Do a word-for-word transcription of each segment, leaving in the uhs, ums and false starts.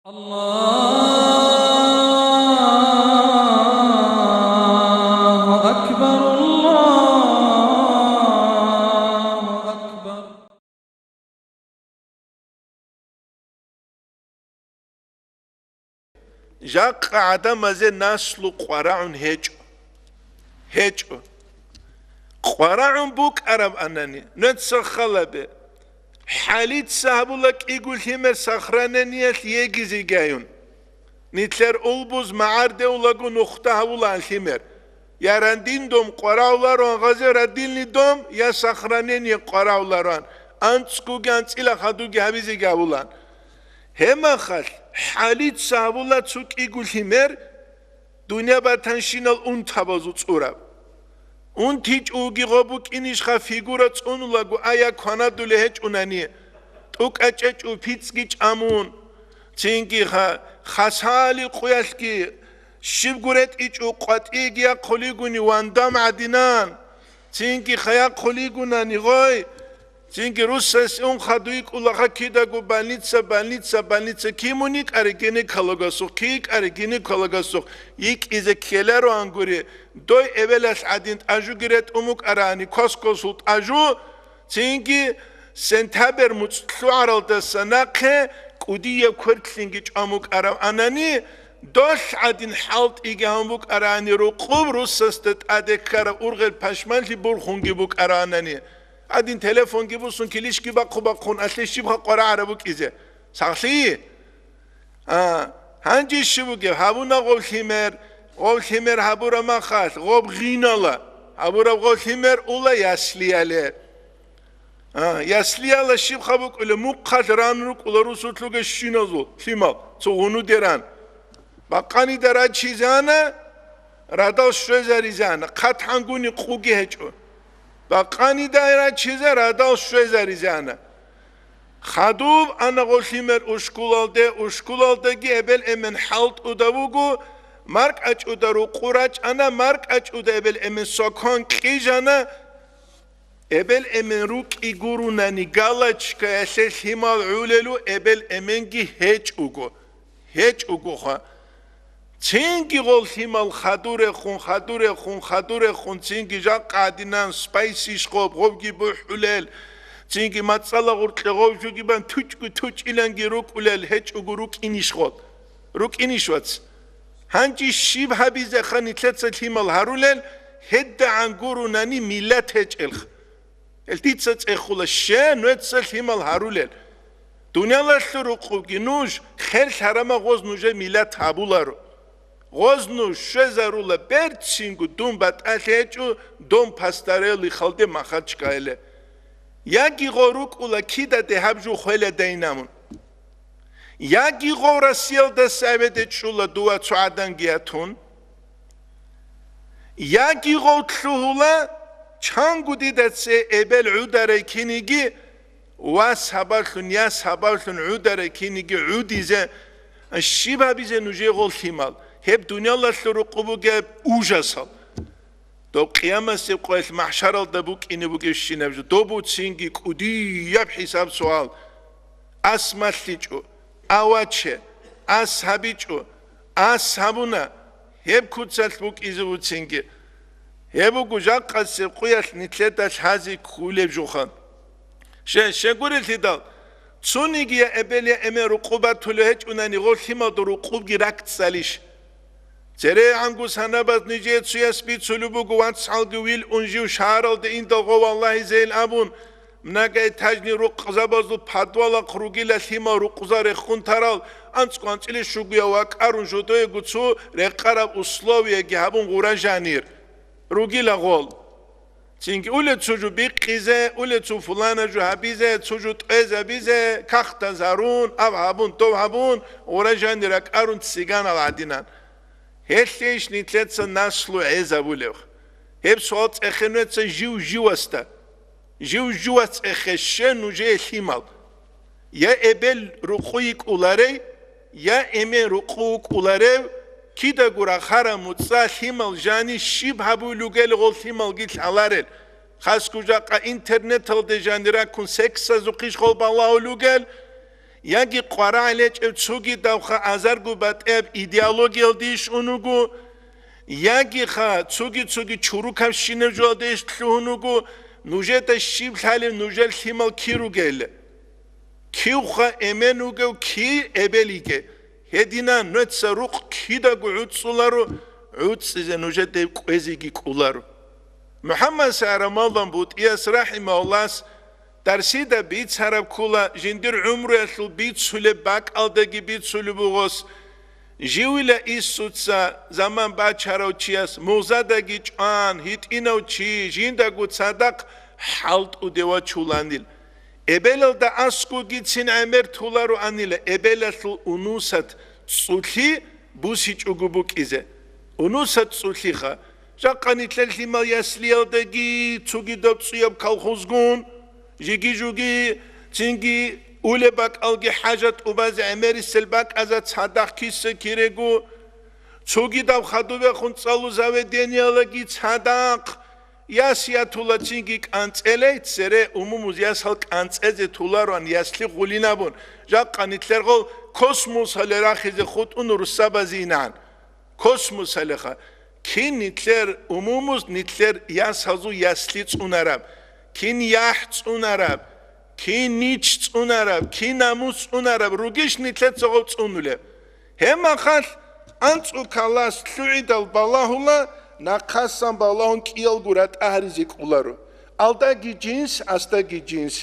الله أكبر، الله أكبر. Жакъа гӀадамазе наслу къварагӀун гьечӀо. ГьечӀо. КъварагӀун букӀараб анани, нуца халабе. ХӀалица гьабула кӀиго лъимер сохранениялъ егизегайун. Нилъер улбуз магӀарде улаго нухда гьавулаан лъимер. Я рандин дом къварагӀулароан гъазе радилни дом, я сохранение къварагӀулароан. АнцӀгуги анцӀила хадуги гьабизеги гьавулаан. Гьемахалъ хӀалица гьавула цо кӀиго лъимер дунъя батанщинал унтабазул цӀураб. УнтичӀоги гъо букӀинищха фигура цӀунулаго ая кванадулей гьечӀунани, тӀукӀачӀечӀо пицӀги чӀамун, цинги ха-, хасалил къуялъги щибго ретӀичӀо къватӀиеги яхъулигуни вандам гӀадинан, цинги хаяхъулигунани гъой, цинги руссас ун хадуй кӀулаха кидаго больница, больница, больница, кимуни кӀари гинекологасухъ, ки кӀари гинекологасухъ, йикӀизе ккелароангури, дой эвелалъ гӀадин тӀажуги ретӀун букӀарани, кос-косул тӀажу, цинги сентябрь муцӀ лъугӀаралдаса нахъе кӀудияб квертлъинги чӀван букӀараб анани, долъ гӀадин хӀалтӀиги гьан букӀарани рукъуб руссасда тӀаде ккараб ургъел пашманлъи бурхунги букӀаранани. Гьадин телефонги бусун килищги бахъу-бахъун алъе щибха къварагӀараб букӀизе. Сахлъи? А, гьанже щиб бугеб? Гьабуна гъов лъимер, гъов лъимер гьабура махалъ, гъоб гъинала. Гьабураб гъов лъимер ула яслияле. А, яслияла щиб хабукӀула, мухъалъ ран рукӀула русулъуга щиназул лъимал, цо гъунуде ран. Бакъанида рачизана, радал щвезаризана, хъатгӀангуни къуги гьечӀо. Бакъанида рачиза, радал щвезаризана. Хадуб ана гъолъимер ушкулалде, ушкулалдаги эбел-эмен хӀалтӀуда вуго, маркӀачӀуда рукъу рачӀана, маркӀачӀуда эбел-эмен сокон кьижана, эбел-эмен рукӀи гурунани галачкаялъе лъимал гӀулелу эбел-эменги гьечӀого, гьечӀогоха. Цинги гъол лъимал хадурехун, хадурехун, хадурехун, цинги жакъа гӀадинан спайсищ гъоб, гъобги бухӀулел, цинги мацӀала гъуркье гъов жугибан тучӀгу тучӀиланги рукӀулел гьечӀого рукӀинищ гъол? РукӀинищ, вац? Гьанчи щиб гьабизеха нилъеца лъимал гьарулел, гьедагӀан гурунани миллат гьечӀелх? Гьел дица цӀехула, щай нуеца лъимал гьарулел? Дуниялалъул рукъубги нуж херлъарама гъоз нужер миллат гьабуларо. Гъоз нуж щвезарула берцинго дун батӀалъи гьечӀо, дон пастарелихалде Махачкалаяле. Яги гъо рукӀула кидаде гьаб жо хвеладайинамун. Яги гъов Россиялдаса гӀебеде чӀула дова цо гӀаданги ятун. Яги гъов лъугьула, чанго дида цее эбел гӀударай киниги, вас гьабавлъун, яс гьабавлъун гӀударай киниги гӀудизе, щиб гьабизе нужее гъол лъимал, гьеб дуниялалъул рукъу бугеб ужасал. Доб къиямасеб къоялъ махӀшаралда букӀине бугебщинаб жо, доб буцинги кӀудияб хӀисаб-суал. Ас малъичӀо, а ваче, ас гьабичӀо, ас гьабуна, гьеб куцалъ букӀизе буцинги. Гьеб буго жакъасеб къуялъ нилъеда лъазе кколеб жоха. Ще, щегурелъидал, цониги я эбел, я эмен рукъу батулев гьечӀунани, гъол лъималда рукъубги ракцӀалищ? ЦерегӀанго санабаз нижее цуяс бицулеб буго, вацгӀалги вил ун жив шагьаралде индал гъов валлагьизейин абун, многоэтажный рукъзабазул подвалахъ ругила лъимал рукъза рехун тарал, анцӀго-анцӀила щугуя вакӀарун жодоего цо рекъараб условияги гьабун гъура жанир. Ругила гъол. Цинги уле цо жо бикъизе, уле цо фулана жо гьабизе, цо жо тӀезабизе, кахтазарун, аб гьабун, дов гьабун, гъура жанир ракӀарун цциган ал гӀадинан. Гьелъейищ нилъеца наслу гӀезабулев? Гьеб суал цӀехе нуеца жив-живасда. Жив-живас цӀехе, ще нужее лъимал. Я эбел рукъу йикӀуларей, я эмен рукъу вукӀуларев, кидаго рахараб муцӀа лъимал жани щиб гьабулел ругел гъол лъималги лъаларел. Хасго жакъа интернеталде жани раккун сексазухъищ гъол балагьулел ругел, Яги къварагӀел гьечӀев цогидавха азарго батӀияб идеологиялде иш ун вуго, ягиха цоги-цоги чурукабщинаб жоялде иш лъугьун вуго, нужеда щиб лъалеб нужер лъимал кир ругел? Кивха эмен вугев кий эбел йиге? Гьединан, нужеца рукъ кидаго гӀуцӀцӀуларо, гӀуцӀцӀизе нужеда гьеб кӀвезеги кӀоларо. МухӀаммад Сарамалдан БутӀияс рахӀимагьуллагьас дарсида бицараб ккола, жиндир гӀумруялъул бицулеб бакӀалдаги бицулеб бугос, живила Иисуца заман бачарав чияс мугъзадаги чӀван, гьитӀинав чи жиндаго цадахъ хӀалтӀуде вачуланил. Эбелалда аскӀогицин гӀемер толароанила эбелалъул унусат цӀулъи бусичӀого букӀизе. Унусат цӀулъиха, жакъа нилъер лъимал яслиялдаги цогидаб цӀуяб колхозгун, жиги-жуги, цинги улеб бакӀалги хӀажат тӀубазе гӀемерисел бакӀаза цадахъ киса кирего, цогидаб хадубехун цӀалу заведениялдаги цадахъ, яс ятула цинги кӀанцӀелей цере умумуз ясал кӀанцӀезе толароан ясли гъулин абун, жакъа нилъер гъол космосале рахизе хутӀун русабазе инан. Космосалеха, кин нилъер умумуз нилъер ясазул ясли цӀунараб, кин яхӀ цӀунараб, кин нич цӀунараб, кин намус цӀунараб ругищ нилъеца гъов цӀунулеб? Гьебмахалъ анцӀу калас лъугӀидал балагьула, нахъасан балагьун кӀиялго ратӀа гьаризе кӀоларо. Алдаги жинс, асдаги жинс.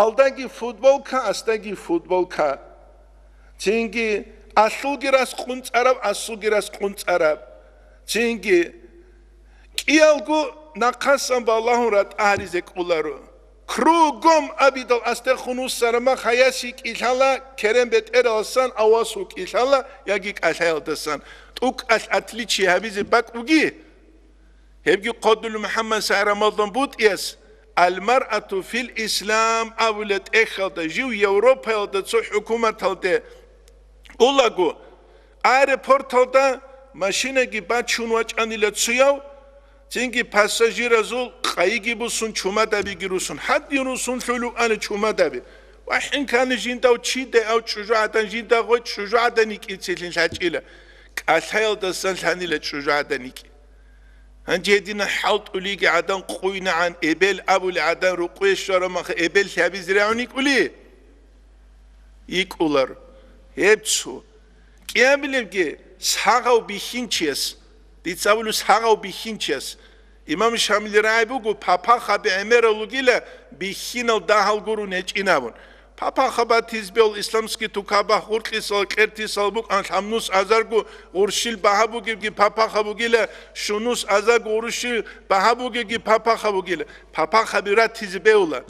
Алдаги футболка, асдаги футболка. Цинги алъулги рас къунцӀараб, асулги рас къунцӀараб. Цинги кӀиялго нахъасан балагьун ратӀа гьаризе кӀоларо. Кругом абидал астехун вуссарама хаяс йикӀилъала, керен бетӀераласан авас вукӀилъала яги кӀалъаялдасан. ТӀукӀалъ отличие гьабизе бакӀ буги? Гьебги хъодулев МухӀаммад Сарамалдан БутӀияс «Аль-маръату фил ислам» абулеб тӀехьалда жив Европаялда цо хӀукуматалде улаго, аэропорталда машинаги бачун вачӀанила цуяв, цинги пассажиразул къайиги бусун, чумадабиги русун, гьадин русун лъулев ана чумадаби. Ва хӀинкани жинда чи дагьав чӀужугӀадан, жинда гъой чӀужугӀадан йикӀицелъин лъачӀила, кӀалъаялдасан лъанила чӀужугӀадан йикӀи. Гьанже гьедина хӀалтӀулиги гӀадан къуйнагӀан, эбел абули гӀадан рукъуе щварамаха, эбел лъабизе рагӀун йикӀули? ЙикӀулар. Гьеб цо. КӀиабилебги сагъав бихьинчияс, дица абулев сагъав бихьинчияс, имам Шамилил рагӀи буго, папахаби гӀемерал ругила бихьинал дагьал гурун гьечӀин абун. Папахаба тизбеул исламский тукабахъ гъуркьисал кьертисал букӀан лъабнус азарго гъурщил багьа бугебги папахаб бугила, щунус азарго гъурущил багьа бугебги папахаб бугила. Папахаби ратизе беула.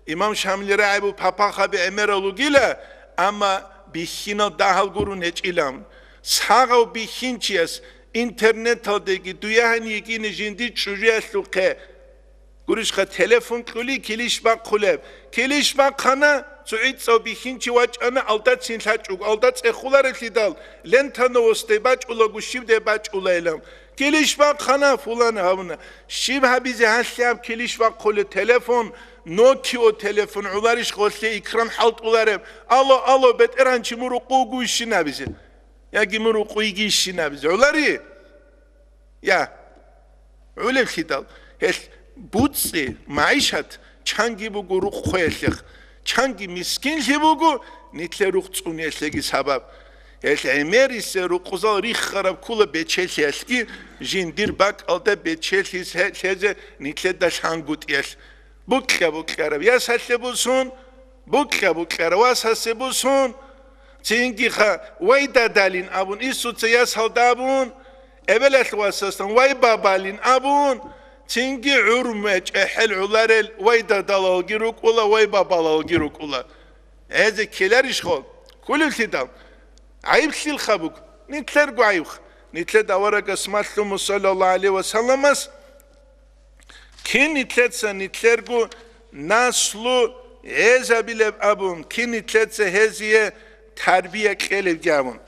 Имам Шамилил рагӀи буго папахаби гӀемерал ругила, амма бихьинал дагьал гурун гьечӀилан. Сагъав бихьинчияс интернеталдеги дуягьан йигине жиндир чӀужуялъухъе Гурищха, телефон кьули, килищ бахъулеб. Килищ бахъана, цо гӀицӀав бихьинчи вачӀана, алдацин лъачӀого, алда цӀехулареблъидал, лента новостей бачӀулаго, щибде бачӀулайилан. Килищ бахъана, фулан гьавна. Щиб гьабизе гьалъи гьаб килищ бахъулеб? Телефон, Nokia телефон, гӀоларищ гъолъе экран хӀалтӀулареб? Алло, алло, бетӀергьанчи, мур рукъу вуго ищин абизе? Яги мур рукъу йиги ищин абизе? ГӀолари? Я, гӀолеблъидал, гьелъ буцӀцӀи, магӀишат чанги буго рукъ хвеялъех, чанги мискинлъи буго нилъер рукъ цӀуниялъеги сабаб. Гьелъ гӀемерисел рукъзал риххараб ккола бечелъиялъги, жиндир бакӀалда бечелъизе лъезе нилъеда лъангутӀиялъ. Букьа-букьараб ясалъе бусун, букьа-букьарав васасе бусун, цинги ха, вай дадалин абун, Иисуца ясалда абун, эбелалъ васасан вай бабалин абун, цинги гӀурму чӀехӀел гӀоларел вай дадалалги рукӀула, вай бабалалги рукӀула. Гьезе ккеларищ хъо? Кколеблъидал. ГӀайиблъилха буго, нилъерго гӀайибха. Нилъеда аварагас малъума, саллаллагьу гӀалайгьи ва салламас, кин нилъеца нилъерго наслу гӀезабилеб абун, кин нилъеца гьезие тарбия кьелебги абун.